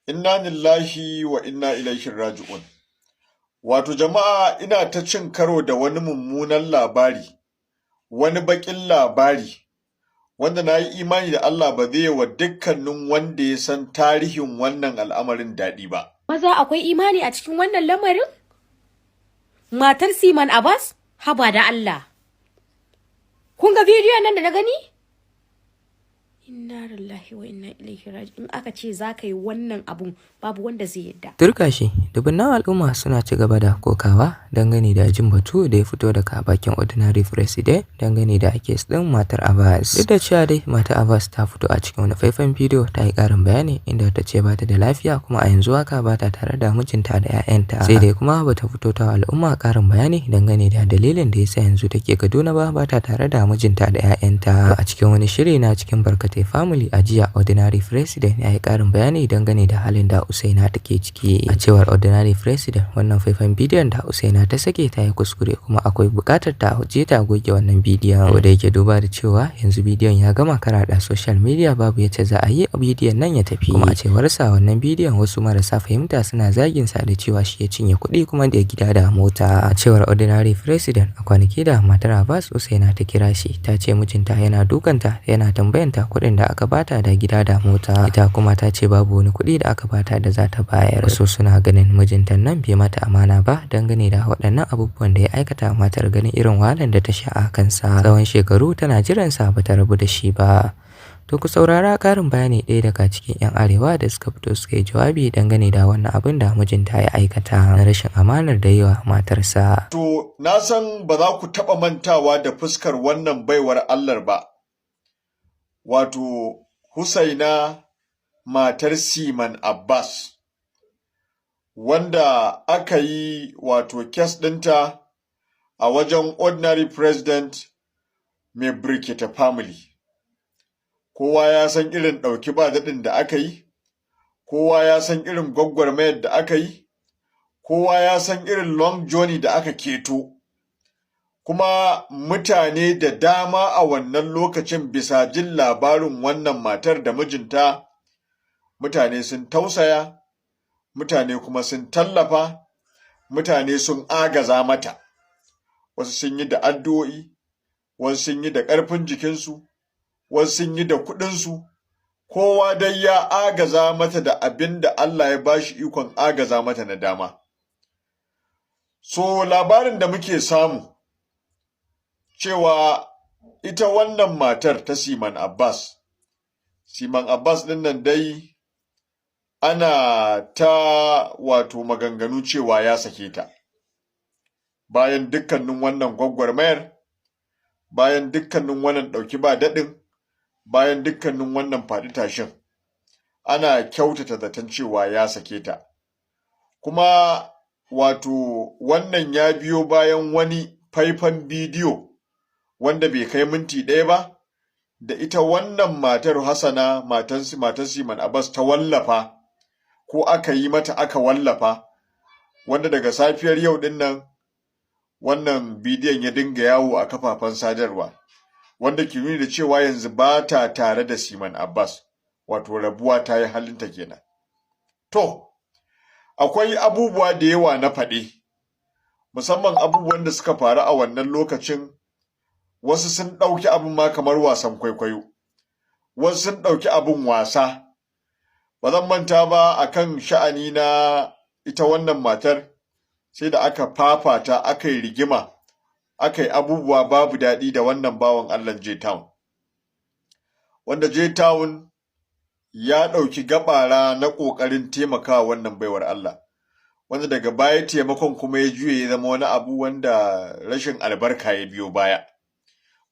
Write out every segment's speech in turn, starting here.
Inna lillahi wa inna ilaihi raji'un. Wato jama'a, ina ta cin karo da wani mummunan labari, wani baƙin labari, wanda na yi imani da Allah ba zai wa dukkanin wanda ya san tarihin wannan al'amarin daɗi ba. Maza, akwai imani a cikin wannan lamarin? Matar Siman Abbas? Haba da Allah. Kun ga bidiyon nan da na gani? Inna lillahi wa inna ilaihi raji'un. In aka ce za ka yi wannan abun, babu wanda zai yadda. Turkashi, dubunnan al'umma suna ci gaba da kokawa dangane da jin batu da ya fito daga bakin Ordinary President dangane da case ɗin matar Abbas. Duk da cewa dai matar Abbas ta fito a cikin wani faifan bidiyo ta yi ƙarin bayani, inda ta ce ba ta da lafiya, kuma a yanzu haka ba ta tare da mijinta da 'ya'yanta. Sai dai kuma ba ta fito ta al'umma ƙarin bayani dangane da dalilin da yasa yanzu take Kaduna ba, ba ta tare da mijinta da 'ya'yanta. A cikin wani shiri na cikin Barkatai Family a jiya, Ordinary President ya yi ƙarin bayani dangane da halin da Usaina take ciki. A cewar Ordinary President, wannan faifan bidiyon da Usaina ta sake ta yi kuskure, kuma akwai buƙatar ta je ta goge wannan bidiyon. Ko da yake, duba da cewa yanzu bidiyon ya gama karaɗa social media, babu yacce za a yi bidiyon nan ya tafi. Kuma a cewar sa, wannan bidiyon wasu marasa fahimta suna zagin sa da cewa shi ya cinye kuɗi kuma da gida da mota. A cewar Ordinary President, a kwanaki da matar Abbas Usaina ta kira shi, ta ce mijinta yana dukanta, yana tambayanta kuɗin da aka bata da gida da mota. Ita kuma ta ce babu wani kuɗi da aka bata da za ta bayar. Wasu suna ganin mijinta nan bai mata amana ba dangane da waɗannan abubuwan da ya aikata matar, ganin irin wahalar da ta sha a kansa tsawon shekaru tana jiransa, ba ta rabu da shi ba. To, ku saurara ƙarin bayani ɗaya daga cikin 'yan arewa da suka fito suka yi jawabi dangane da wannan abin da mijinta ya aikata na rashin amanar da yi wa matarsa. To, na san ba za ku taɓa mantawa da fuskar wannan baiwar Allahn ba, wato Husaina matar Siman Abbas, wanda aka yi wato case ɗinta a wajen Ordinary President mai Brekete Family. Kowa ya san irin ɗauki ba daɗin da aka yi, kowa ya san irin gwaggwarmayar da aka yi, kowa ya san irin long journey da aka keto. Kuma mutane da dama a wannan lokacin, bisa jin labarin wannan matar da mijinta, mutane sun tausaya, mutane kuma sun tallafa, mutane sun agaza mata. Wasu sun yi da addu'o'i, wasu sun yi da ƙarfin jikinsu, wasu sun yi da kuɗinsu, kowa dai ya agaza mata da abin da Allah ya bashi ikon agaza mata na dama. So labarin da muke samu cewa ita wannan matar ta Siman Abbas, Siman Abbas ɗin nan dai, ana ta wato maganganu cewa ya sake ta. Bayan dukkanin wannan gwagwarmayar, bayan dukkanin wannan ɗauki ba daɗin, bayan dukkanin wannan faɗi tashin, ana kyautata zaton cewa ya sake ta. Kuma wato wannan ya biyo bayan wani faifan bidiyo wanda bai kai minti 1 ba, da ita wannan matar Hassana matan Siman Abbas ta wallafa, ko aka yi mata aka wallafa, wanda daga safiyar yau ɗin nan wannan bidiyon ya dinga yawo a kafafen sadarwa, wanda ke nuni da cewa yanzu ba ta tare da Siman Abbas, wato rabuwa ta yi halinta kenan. To, akwai abubuwa da yawa na faɗe, musamman abubuwan da suka faru a wannan lokacin. Wasu sun ɗauki abin ma kamar wasan kwaikwayo, wasu sun ɗauki abin wasa. Ba zan manta ba, akan sha'ani na ita wannan matar, sai da aka fafata, aka yi rigima, aka yi abubuwa babu daɗi da wannan bawan Allah J-Town. Wanda J-Town ya ɗauki gaɓara na ƙoƙarin taimakawa wannan baiwar Allah, wanda daga baya taimakon kuma ya juye ya zama wani abu wanda rashin albarka ya biyo baya,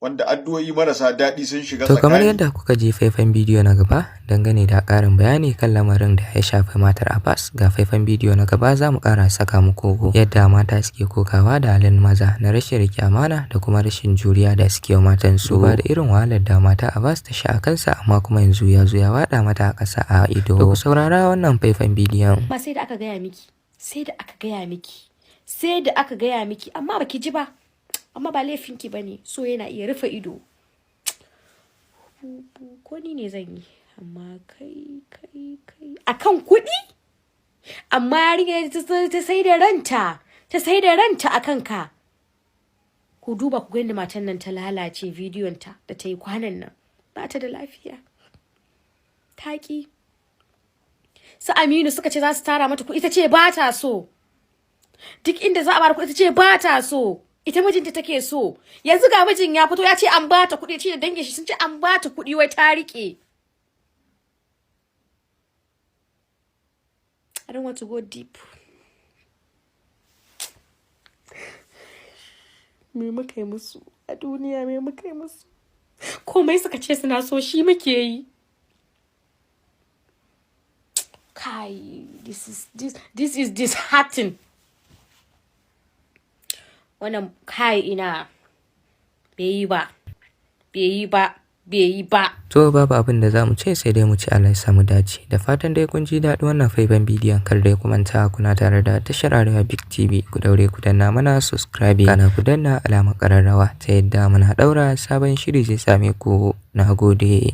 wanda addu'o'i marasa daɗi sun shiga. To, kamar yadda kuka ji faifan bidiyo na gaba dangane da ƙarin bayani kan lamarin da ya shafi matar Abbas, ga faifan bidiyo na gaba za mu ƙara saka muku yadda mata suke kokawa da halin maza na rashin riƙe amana da kuma rashin juriya da suke wa matansu. Duba da irin wahalar da mata Abbas ta sha a kansa, amma kuma yanzu ya zo ya waɗa mata a ƙasa a ido. To, ku saurara wannan faifan bidiyon. Ba sai da aka gaya miki, sai da aka gaya miki, sai da aka gaya miki, amma baki ji ba. Amma ba laifinki ba ne, so yana iya rufe ido. Ko ni ne zan yi. Amma kai kai kai, akan kuɗi? Amma yarinya ta sai da ranta, ta sai da ranta akan ka. Ku duba ku ga yadda matan nan ta lalace. Bidiyon ta da ta yi kwanan nan, ba ta da lafiya. Taƙi su Aminu suka ce za su tara mata kuɗi, ita ce ba ta so. Duk inda za a bada kuɗi, ita ce ba ta so. Ita mijinta take so. Yanzu ga mijin ya fito ya ce an ba ta kuɗi, ce da dangin shi sun ce an ba ta kuɗi, wai ta riƙe. I don't want to go deep. Me muka yi musu a duniya? Me muka yi musu? Komai suka ce suna so, shi muke yi. Kai, this is disheartening. Wannan kai, ina bai yi ba, bai yi ba, bai yi ba. To, babu abin da za mu ce sai dai mu ci Allah ya samu dace. Da fatan dai kun ji daɗin wannan faifan bidiyon. Kar dai ku manta, kuna tare da tashar Arewa Big TV. Ku daure ku danna mana subscribe, kana ku danna alamar ƙararrawa ta yadda muna ɗaura sabon shiri zai same ku. Na gode.